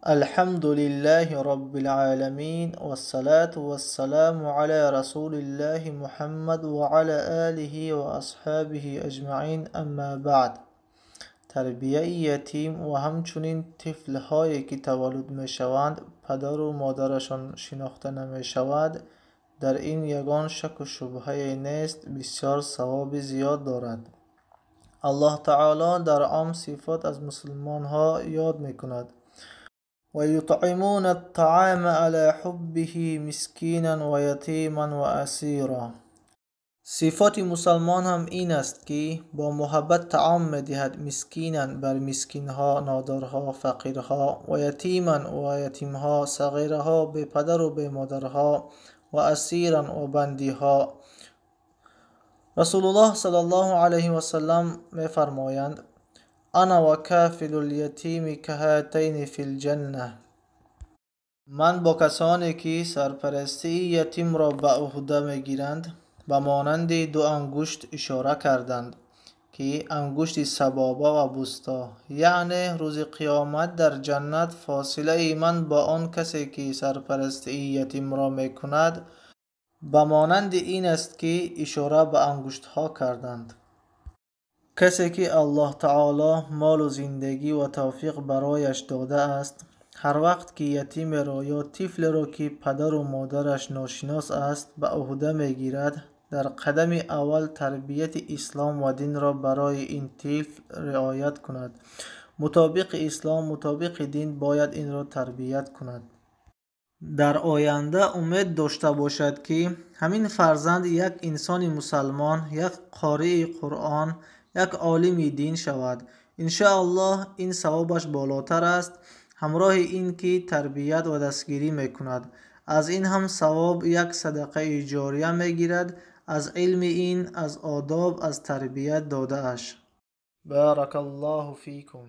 الحمد لله رب العالمين والصلاة والسلام على رسول الله محمد وعلى آله وأصحابه أجمعين أما بعد. тарбияи ятим ва ҳамчунин тифлҳое ки таваллуд мешаванд, падару модарашон шинохта намешавад, дар ин ягон шаку шубҳае нест, бисёр савоби зиёд дорад. Аллоҳ таоло дар ом сифат аз мусулмонҳо ёд мекунад: ويطعمون الطعام على حبه مسكينا ويتيما وأسيرا. Сифати мусалмон ҳам ин аст, ки бо муҳаббат таом медиҳад мискинан бар мискинҳо, нодорҳо, фақирҳо, ва ятиман ва ятимҳо, сағираҳо, бепадару бемодарҳо, ва асиран ва бандиҳо. Расулуллоҳ саллаллоҳу алайҳи васаллам мефармоянд: ана ва кафилу лятими каҳатайни фи лҷанна. Ман бо касоне ки сарпарастии ятимро ба ӯҳда мегиранд, ба монанди ду ангушт ишора карданд, ки ангушти сабоба ва вусто, яъне рӯзи қиёмат дар ҷаннат фосилаи ман бо он касе ки сарпарастии ятимро мекунад, ба монанди ин аст, ки ишора ба ангуштҳо карданд. Касе ки Аллоҳ таоло молу зиндагӣ ва тавфиқ барояш додааст, ҳар вақт ки ятимеро ё тифлеро ки падару модараш ношинос аст, ба ӯҳда мегирад, дар қадами аввал тарбияти ислом ва динро барои ин тифл риоят кунад. Мутобиқи ислом, мутобиқи дин бояд инро тарбият кунад. Дар оянда умед дошта бошад, ки ҳамин фарзанд як инсони мусалмон, як қории Қуръон, як олими дин шавад. Иншоаллоҳ, ин савобаш болотар аст, ҳамроҳи ин ки тарбият ва дастгирӣ мекунад. Аз ин ҳам савоб як садақаи ҷория мегирад, аз илми ин, аз одоб, аз тарбият додааш. Баракаллоҳу фикум.